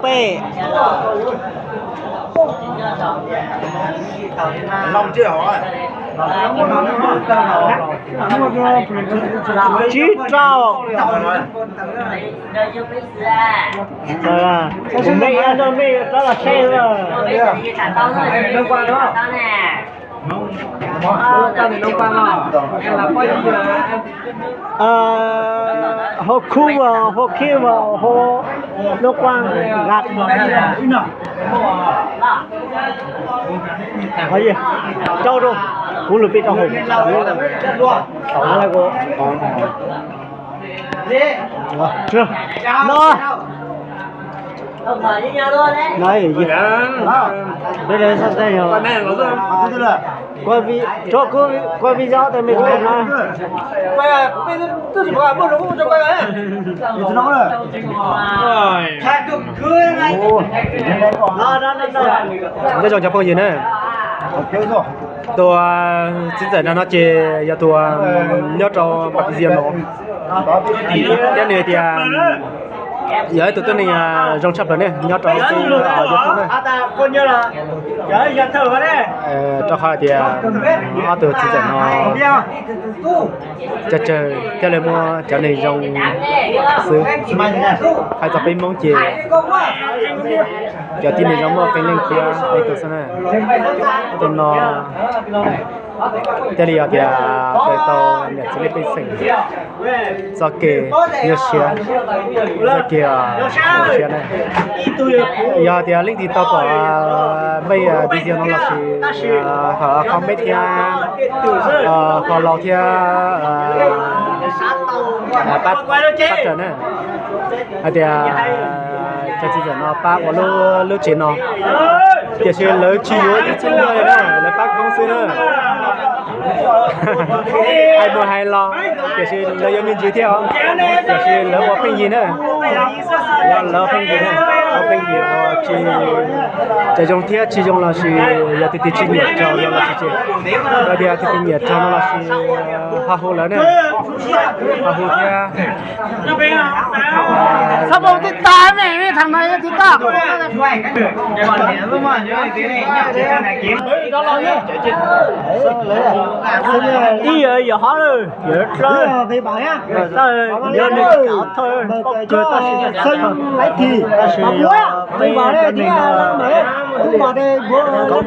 Peb, tsib rau. Kuv me ib no me rov los saib. Hau khub mas hau khib mas hau noob quab nqa. Rau rau, kuv lus peb rau hauv. No, no, rau kuv, kuv video tau me no. Nyob zoo cov phooj ywg na, tus txiv ntxawm no no ces yog tus nyob rau Pam Pi Zias no, thiab nws tias yog ib tug tuab neeg zoo tshaj plaws ne nyob rau YouTube na. Rau qhov tias ob tug txiv ntxawm no cov tsawg thiaj li muaj cov neeg zoo xwb. Hais txog peb Hmoob ces cov tib neeg zoo muaj qee leej thiab ib tug xwb na. Tus no thiaj li yog tias peb tau niam txiv lej pej xeem txoj kev nyuaj siab, txoj kev nyuaj siab na. Yog tias leej twg tau pom npej video no los sis comment thiab follow thiab pab raws na, hais tias cov txiv ntxawm no pab ua lub tsev no, tiam sis lawv tsis yuav ib txhiab nyuag li na, lawv pab khoob xwb na. Hais mus hais los, tiam sis lawv yuav me ntsis thiab os, tiam sis lawv ua pheej yig na. Lawv ua pheej yig na, ua pheej yig, tsis, txawm zoo thiab tsis zoo los sis yog tus twg tsis nyiam raug no los sis, yog tias tus twg nyiam raug no los sis ho hu lawv na, ho hu thiab. Txhob pom twb tag me, me tham no twb tag. Ib yam yam hov lawm, yam dlawb. Yog nws kav thawj pob kws tab sis, tab sis yog peb cov neeg no